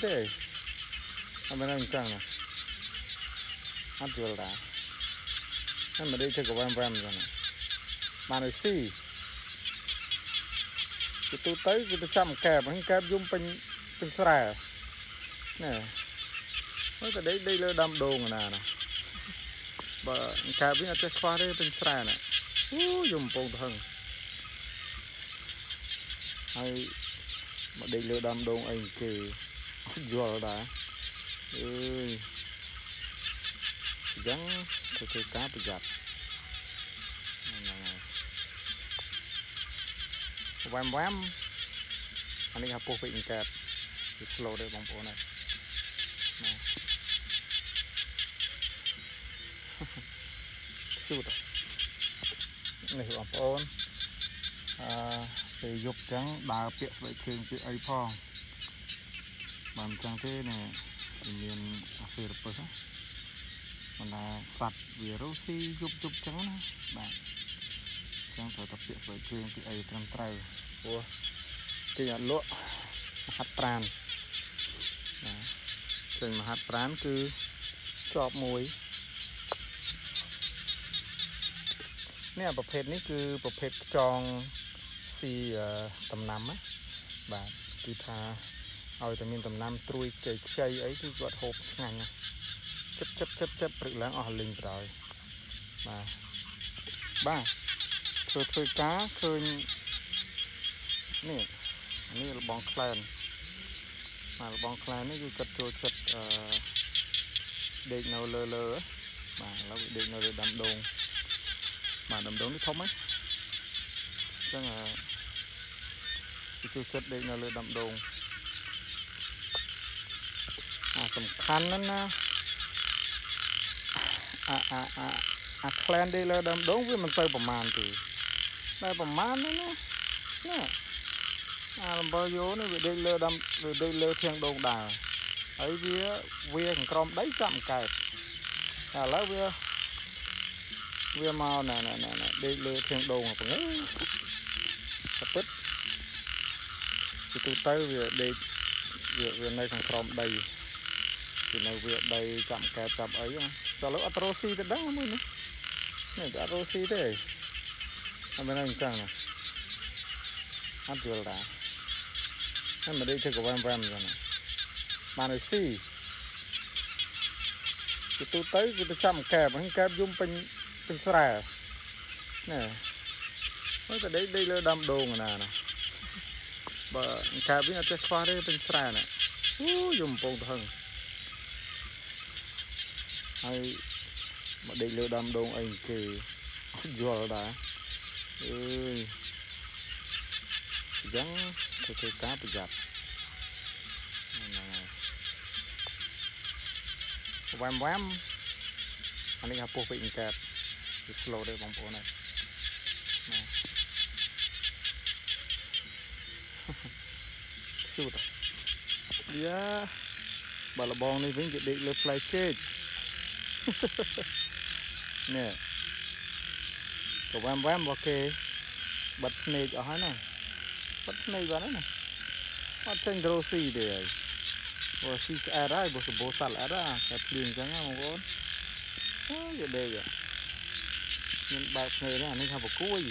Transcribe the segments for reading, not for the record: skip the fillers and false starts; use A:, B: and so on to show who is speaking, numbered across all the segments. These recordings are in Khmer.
A: ទេអត់មែនអញ្ចឹងណាអត់យល់ដែរហើយមកដេកធ្វើកវ៉ាំវ៉ាំអញ្ចឹងបានឲ្យស៊ីទៅទូទៅគឺទៅចាំកែបហ្នឹងកែបយំពេញពេញស្រែណែមើលទៅដេកដេកលើដើមដូងណាណាបើកែបវិញអត់ចេះខ្វះទេពេញស្រែណាអូយំពងទៅហឹងហើយមកដេកលើដើមដូងអីគេអត់យល់ដែរអើយអញ្ចឹងធ្វើការប្រយ័ត្នហ្នឹងហើយវ៉ាំវ៉ាំអានេះហៅពោះពេកកែបវា slow ទេបងប្អូនហើយណាស៊ូតនេះបងប្អូនអឺពេលយប់ចឹងដើរពាក់ស្បែកជើងពាក់អីផងបើមិនចឹងទេនេះវាមានអាសេរពឹសណាបណ្ដាសត្វវារុស៊ីយប់យប់ចឹងណាបាទចឹងត្រូវតែពាក់ស្បែកជើងពាក់អីត្រឹមត្រូវព្រោះគេអត់លក់មហាត់ប្រានណាចេញមហាត់ប្រានគឺជាប់មួយនេះប្រភេទនេះគឺប្រភេទខ្យងស៊ីដំណាំណាបាទគឺថាឲ្យតែមានដំណាំត្រួយខ្ចីខ្ចីអីគឺគាត់ហូបឆ្ងាញ់ណាចិត្តចិត្តចិត្តចិត្តព្រឹកឡើងអស់លីងបណ្ដោយបាទបាទធ្វើធ្វើការឃើញនេះនេះលបងក្លែនបាទលបងក្លែននេះគឺគាត់ចូលចិត្តអឺដេកនៅលើលើបាទឥឡូវវាដេកនៅលើដើមដូងបាទដើមដូងនេះធំហ្នឹងអញ្ចឹងអឺវាចូលចិត្តដេកនៅលើដើមដូងអាសំខាន់ណាស់ណាអាអាអាអាក្លែនដេកលើដើមដូងវាមិនទៅប្រមាណទេតែប្រមាណហ្នឹងណាណាអាលំបើយោនេះវាដេកលើដើមវាដេកលើធាងដូងដែរហើយវាវាខាងក្រោមដីចាប់អង្កែបតែឥឡូវវាវាមកណែណែណែដេកលើធាងដូងហ្នឹងតែពិតជាទូទៅវាដេកវាវានៅខាងក្រោមដីវានៅវាដីចាប់អង្កែបចាប់អីណាតែឥឡូវអត់រស់ស៊ីទៅដឹងមួយនេះនេះអត់រស់ស៊ីទេអត់មែនអញ្ចឹងណាអត់យល់ដែរហើយមកដេកធ្វើកវ៉ាំវ៉ាំអញ្ចឹងបានឲ្យស៊ីជាទូទៅគឺទៅចាំកែបហ្នឹងកែបយំពេញពេញស្រែណែមើលទៅដេកដេកលើដើមដូងណាណាបើកែបវិញអត់ចេះខ្វះទេពេញស្រែណាអូយំពងទៅហឹងហើយមកដេកលើដើមដូងអីគេអត់យល់ដែរអើយអញ្ចឹងធ្វើធ្វើការប្រយ័ត្នហ្នឹងហើយវ៉ាំវ៉ាំអានេះហៅពោះពេកអង្កែបវា slow ទេបងប្អូនហើយណាស៊ូតយ៉ាបើលបងនេះវិញគេដេកលើផ្លែចេកនេះក៏វ៉ាំវ៉ាំរបស់គេបិទភ្នែកអស់ហើយណាបិទភ្នែកបាត់ហើយណាអត់ចេញរោស៊ីទេហើយបើស៊ីឆ្អែតហើយបើសម្បូរសត្វល្អិតតែភ្លៀងអញ្ចឹងណាបងប្អូនអើយដេកមានបើកភ្នែកនេះអានេះថាបកួយ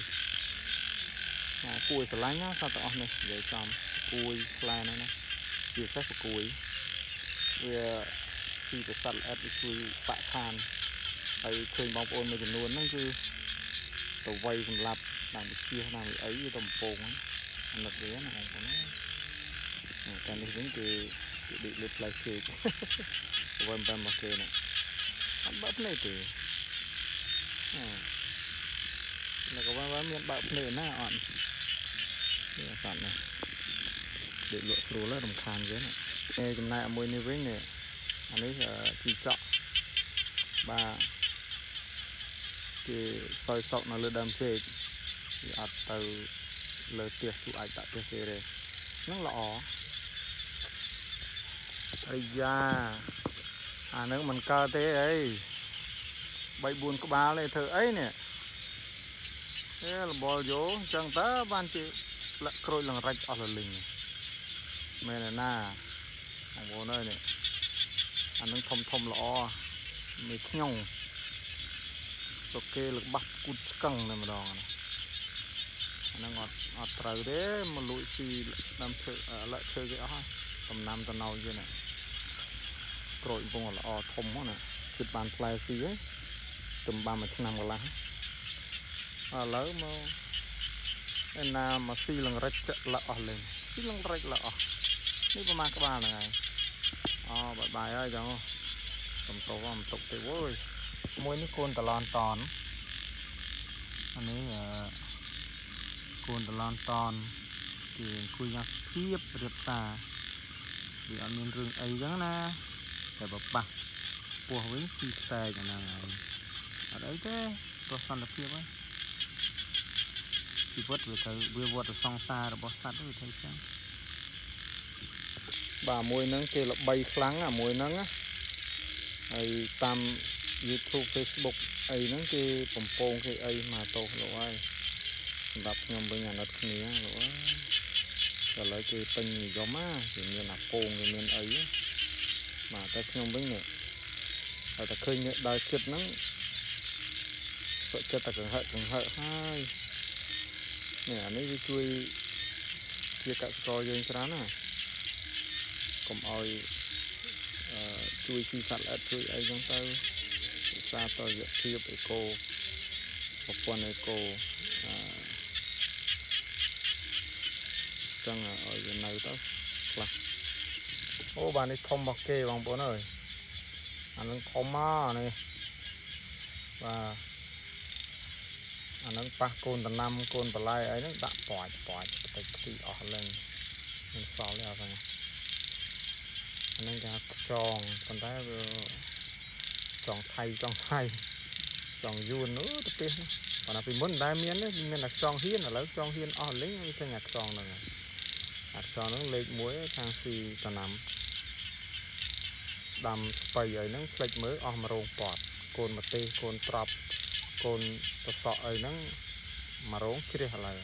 A: ណាគួយស្រឡាញ់ណាសត្វទាំងអស់នេះនិយាយចំគួយផ្លែហ្នឹងណាជាពិសេសបកួយវាស៊ីទៅសត្វល្អិតវាជួយបាក់ខានហើយឃើញបងប្អូនមួយចំនួនហ្នឹងគឺទៅវ័យសម្លាប់តាមវិជាតាមអីទៅកំពងអាណិតវាណាបងប្អូនណាតែនេះវិញគឺគេដេកលើផ្លែចេកវ៉ាំតាមមកគេណាអត់បើកភ្នែកទេអឺแล้วក៏វ៉ាំមានបើកភ្នែកណាអត់នេះសត្វនេះដេកលក់ស្រួលរំខានវាណានេះចំណែកមួយនេះវិញនេះអានេះជីចក់បាទគេសោយសក់នៅលើដើមចេកវាអត់ទៅលើផ្ទះជួអាចដាក់ផ្ទះគេទេហ្នឹងល្អអាយ៉ាអានឹងមិនកើតទេអី3 4ក្បាលទេធ្វើអីនេះអេលបលយោអញ្ចឹងតើបានជាលាក់ក្រូចលងរិចអស់លលីងមែនណា បងប្អូនអើយនេះអានឹងធំធំល្អមួយខ្ញុំទៅគេលបាស់គូតឆ្កឹងតែម្ដងណាអានឹងអត់ត្រូវទេមកលួចស៊ីដើមឈើលឹកឈើគេអស់ហើយដំណាំតំណោយគេណាក្រូចកំពុងល្អធំហ្នឹងណាជិតបានផ្លែស៊ីហើយទំបានមួយឆ្នាំកន្លះឥឡូវមកឯណាមកស៊ីលង្រិចចាក់លឹកអស់លេងស៊ីលង្រិចលឹកអស់នេះប្រហែលក្បាលហ្នឹងហើយអូបាយបាយហើយចឹងសំតោមិនទុកទេវើយមួយនេះកូនតឡនតនអានេះកូនតឡនតនគេអង្គុយយ៉ាងសុភាពរៀបសារវាអត់មានរឿងអីចឹងណាតែបើប៉ះពោះវិញស៊ីខ្សែកអាហ្នឹងហើយអត់អីទេព្រោះសន្តិភាពហើយជីវិតវាត្រូវវាវត្តសង្សាររបស់សត្វវាត្រូវចឹងបាទមួយហ្នឹងគេល្បីខ្លាំងអាមួយហ្នឹងណាហើយតាម YouTube Facebook អីហ្នឹងគេបំពងគេអីមកតោសលោកហើយសម្រាប់ខ្ញុំវិញអាណិតគ្នាលោកអើយឥឡូវគេពេញនិយមណាគេមានអាពងគេមានអីបាទតែខ្ញុំវិញនេះតែឃើញអ្នកដើរចិត្តហ្នឹងសុខចិត្តតែកង្ហឹកកង្ហឹកហើយនេះអានេះវាជួយជាកសិករយើងច្រើនណាកុំឲ្យជួយស៊ីសត្វល្អិតជួយអីចឹងទៅរក្សាតុល្យភាពអេកូប្រព័ន្ធអេកូអឺចឹងឲ្យវានៅទៅខ្លះអូបាទនេះធំរបស់គេបងប្អូនអើយអានឹងធំមកនេះបាទអានឹងប៉ះកូនតំណាំកូនបន្លែអីហ្នឹងដាក់ប៉ាច់ប៉ាច់តិចទីអស់ឡើងមិនសល់ទេអត់ហ្នឹងអានឹងគេហៅខ្ចងប៉ុន្តែវាចងថៃចងថៃចងយួនអូទៅទេប៉ុន្តែពីមុនមិនដែលមានទេមានតែខ្ចងហ៊ានឥឡូវខ្ចងហ៊ានអស់លេងវាឃើញអាខ្ចងហ្នឹងអាខ្ចងហ្នឹងលេខ1ខាងស៊ីតំណាំដាំស្បៃអីហ្នឹងផ្លេចមើលអស់មួយរោងប៉តកូនម្ទេសកូនត្រប់កូនតសក់អីហ្នឹងមួយរោងជ្រះឥឡូវ